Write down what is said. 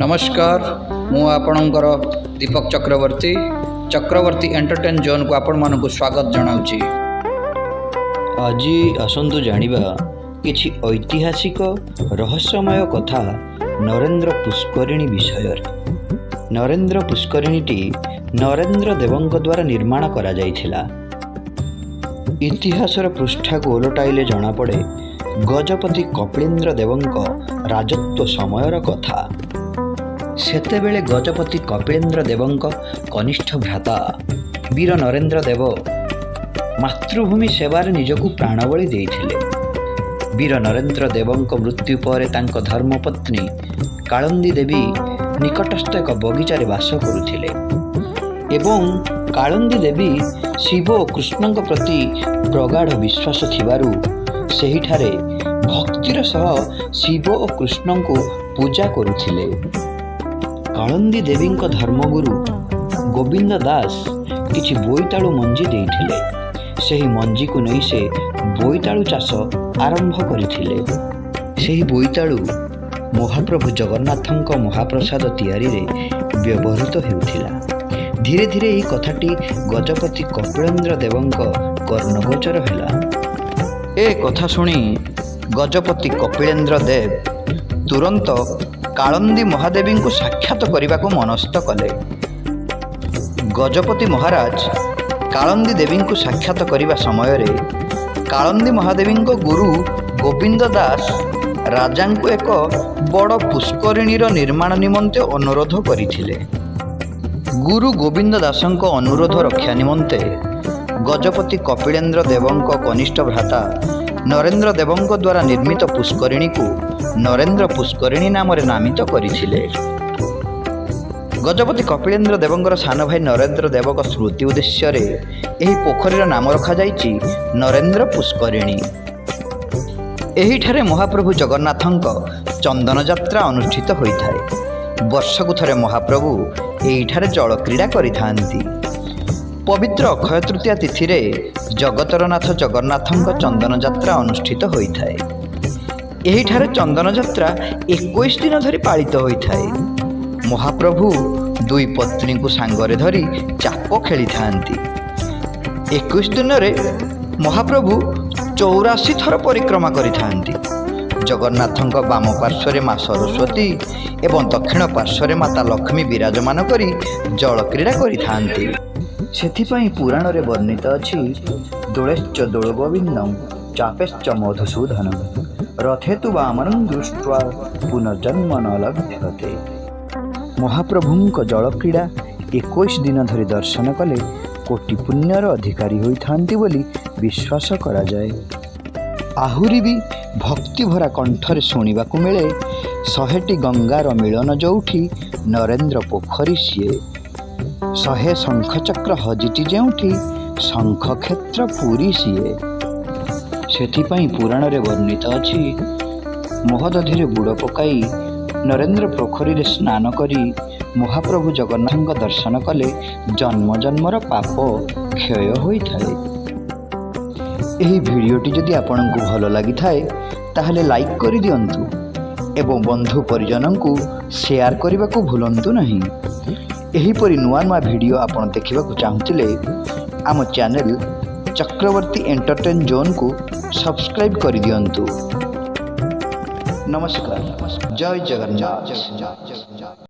ନମସ୍କାର, ମୁଁ ଆପଣଙ୍କର ଦୀପକ ଚକ୍ରବର୍ତ୍ତୀ। ଚକ୍ରବର୍ତ୍ତୀ ଏଣ୍ଟରଟେନ୍ ଜୋନ୍କୁ ଆପଣମାନଙ୍କୁ ସ୍ୱାଗତ ଜଣାଉଛି। ଆଜି ଆସନ୍ତୁ ଜାଣିବା କିଛି ଐତିହାସିକ ରହସ୍ୟମୟ କଥା ନରେନ୍ଦ୍ର ପୁଷ୍କରିଣୀ ବିଷୟରେ। ନରେନ୍ଦ୍ର ପୁଷ୍କରିଣୀଟି ନରେନ୍ଦ୍ର ଦେବଙ୍କ ଦ୍ୱାରା ନିର୍ମାଣ କରାଯାଇଥିଲା। ଇତିହାସର ପୃଷ୍ଠାକୁ ଓଲଟାଇଲେ ଜଣାପଡ଼େ ଗଜପତି କପିଳେନ୍ଦ୍ର ଦେବଙ୍କ ରାଜତ୍ୱ ସମୟର କଥା। ସେତେବେଳେ ଗଜପତି କପିଳେନ୍ଦ୍ର ଦେବଙ୍କ କନିଷ୍ଠ ଭ୍ରାତା ବୀର ନରେନ୍ଦ୍ର ଦେବ ମାତୃଭୂମି ସେବାରେ ନିଜକୁ ପ୍ରାଣବଳି ଦେଇଥିଲେ। ବୀର ନରେନ୍ଦ୍ର ଦେବଙ୍କ ମୃତ୍ୟୁ ପରେ ତାଙ୍କ ଧର୍ମପତ୍ନୀ କାଳନ୍ଦୀ ଦେବୀ ନିକଟସ୍ଥ ଏକ ବଗିଚାରେ ବାସ କରୁଥିଲେ ଏବଂ କାଳନ୍ଦୀ ଦେବୀ ଶିବ ଓ କୃଷ୍ଣଙ୍କ ପ୍ରତି ପ୍ରଗାଢ଼ ବିଶ୍ୱାସ ଥିବାରୁ ସେହିଠାରେ ଭକ୍ତିର ସହ ଶିବ ଓ କୃଷ୍ଣଙ୍କୁ ପୂଜା କରୁଥିଲେ। କାଳନ୍ଦୀ ଦେବୀଙ୍କ ଧର୍ମଗୁରୁ ଗୋବିନ୍ଦ ଦାସ କିଛି ବୋଇତାଳୁ ମଞ୍ଜି ଦେଇଥିଲେ। ସେହି ମଞ୍ଜିକୁ ନେଇ ସେ ବୋଇତାଳୁ ଚାଷ ଆରମ୍ଭ କରିଥିଲେ। ସେହି ବୋଇତାଳୁ ମହାପ୍ରଭୁ ଜଗନ୍ନାଥଙ୍କ ମହାପ୍ରସାଦ ତିଆରିରେ ବ୍ୟବହୃତ ହେଉଥିଲା। ଧୀରେ ଧୀରେ ଏହି କଥାଟି ଗଜପତି କପିଳେନ୍ଦ୍ର ଦେବଙ୍କ କର୍ଣ୍ଣଗୋଚର ହେଲା। ଏ କଥା ଶୁଣି ଗଜପତି କପିଳେନ୍ଦ୍ର ଦେବ ତୁରନ୍ତ କାଳନ୍ଦୀ ମହାଦେବୀଙ୍କୁ ସାକ୍ଷାତ କରିବାକୁ ମନସ୍ଥ କଲେ। ଗଜପତି ମହାରାଜ କାଳନ୍ଦୀ ଦେବୀଙ୍କୁ ସାକ୍ଷାତ କରିବା ସମୟରେ କାଳନ୍ଦୀ ମହାଦେବୀଙ୍କ ଗୁରୁ ଗୋବିନ୍ଦ ଦାସ ରାଜାଙ୍କୁ ଏକ ବଡ଼ ପୁଷ୍କରିଣୀର ନିର୍ମାଣ ନିମନ୍ତେ ଅନୁରୋଧ କରିଥିଲେ। ଗୁରୁ ଗୋବିନ୍ଦ ଦାସଙ୍କ ଅନୁରୋଧ ରକ୍ଷା ନିମନ୍ତେ ଗଜପତି କପିଳେନ୍ଦ୍ର ଦେବଙ୍କ କନିଷ୍ଠ ଭ୍ରାତା ନରେନ୍ଦ୍ର ଦେବଙ୍କ ଦ୍ୱାରା ନିର୍ମିତ ପୁଷ୍କରିଣୀକୁ ନରେନ୍ଦ୍ର ପୁଷ୍କରିଣୀ ନାମରେ ନାମିତ କରିଥିଲେ। ଗଜପତି କପିଳେନ୍ଦ୍ର ଦେବଙ୍କର ସାନ ଭାଇ ନରେନ୍ଦ୍ର ଦେବଙ୍କ ସ୍ମୃତି ଉଦ୍ଦେଶ୍ୟରେ ଏହି ପୋଖରୀର ନାମ ରଖାଯାଇଛି ନରେନ୍ଦ୍ର ପୁଷ୍କରିଣୀ। ଏହିଠାରେ ମହାପ୍ରଭୁ ଜଗନ୍ନାଥଙ୍କ ଚନ୍ଦନ ଯାତ୍ରା ଅନୁଷ୍ଠିତ ହୋଇଥାଏ। ବର୍ଷକୁ ଥରେ ମହାପ୍ରଭୁ ଏହିଠାରେ ଜଳକ୍ରୀଡ଼ା କରିଥାନ୍ତି। ପବିତ୍ର ଅକ୍ଷୟ ତୃତୀୟା ତିଥିରେ ଜଗତର ନାଥ ଜଗନ୍ନାଥଙ୍କ ଚନ୍ଦନ ଯାତ୍ରା ଅନୁଷ୍ଠିତ ହୋଇଥାଏ। ଏହିଠାରେ ଚନ୍ଦନ ଯାତ୍ରା 21 ଦିନ ଧରି ପାଳିତ ହୋଇଥାଏ। ମହାପ୍ରଭୁ ଦୁଇ ପତ୍ନୀଙ୍କୁ ସାଙ୍ଗରେ ଧରି ଚାପ ଖେଳିଥାନ୍ତି। 21 ଦିନରେ ମହାପ୍ରଭୁ 84 ଥର ପରିକ୍ରମା କରିଥାନ୍ତି। ଜଗନ୍ନାଥଙ୍କ ବାମ ପାର୍ଶ୍ୱରେ ମା ସରସ୍ୱତୀ ଏବଂ ଦକ୍ଷିଣ ପାର୍ଶ୍ୱରେ ମାତା ଲକ୍ଷ୍ମୀ ବିରାଜମାନ କରି ଜଳକ୍ରୀଡ଼ା କରିଥାନ୍ତି। ସେଥିପାଇଁ ପୁରାଣରେ ବର୍ଣ୍ଣିତ ଅଛି, ଦୋଳେଶ୍ଚ ଦୋଳଗୋବିନ୍ଦଂ ଚାପେଶ୍ଚ ମଧୁସୂଦନଂ ରଥେ ତୁ ବାମନଂ ଦୃଷ୍ଟ୍ୱା ପୁନର୍ଜନ୍ମ ନ ଲଭ୍ୟତେ। ମହାପ୍ରଭୁଙ୍କ ଜଳକ୍ରୀଡ଼ା 21 ଦିନ ଧରି ଦର୍ଶନ କଲେ କୋଟି ପୁଣ୍ୟର ଅଧିକାରୀ ହୋଇଥାନ୍ତି ବୋଲି ବିଶ୍ୱାସ କରାଯାଏ। ଆହୁରି ବି ଭକ୍ତିଭରା କଣ୍ଠରେ ଶୁଣିବାକୁ ମିଳେ, 100ଟି ଗଙ୍ଗାର ମିଳନ ଯୋଉଠି, ନରେନ୍ଦ୍ର ପୋଖରୀ ସିଏ। 100 ଶଙ୍ଖଚକ୍ର ହଜିଛି ଯେଉଁଠି, ଶଙ୍ଖକ୍ଷେତ୍ର ପୁରୀ ସିଏ। ସେଥିପାଇଁ ପୁରାଣରେ ବର୍ଣ୍ଣିତ ଅଛି, ମହୋଦଧିରେ ବୁଡ଼ ପକାଇ ନରେନ୍ଦ୍ର ପୋଖରୀରେ ସ୍ନାନ କରି ମହାପ୍ରଭୁ ଜଗନ୍ନାଥଙ୍କ ଦର୍ଶନ କଲେ ଜନ୍ମ ଜନ୍ମର ପାପ କ୍ଷୟ ହୋଇଥାଏ। ଏହି ଭିଡ଼ିଓଟି ଯଦି ଆପଣଙ୍କୁ ଭଲ ଲାଗିଥାଏ, ତାହେଲେ ଲାଇକ୍ କରିଦିଅନ୍ତୁ ଏବଂ ବନ୍ଧୁ ପରିଜନଙ୍କୁ ସେୟାର କରିବାକୁ ଭୁଲନ୍ତୁ ନାହିଁ। ଏହିପରି ନୂଆ ନୂଆ ଭିଡ଼ିଓ ଆପଣ ଦେଖିବାକୁ ଚାହୁଁଥିଲେ ଆମ ଚ୍ୟାନେଲ୍ ଚକ୍ରବର୍ତ୍ତୀ ଏଣ୍ଟରଟେନ୍ ଜୋନ୍କୁ ସବସ୍କ୍ରାଇବ୍ କରିଦିଅନ୍ତୁ। ନମସ୍କାର, ଜୟ ଜଗନ୍ନାଥ।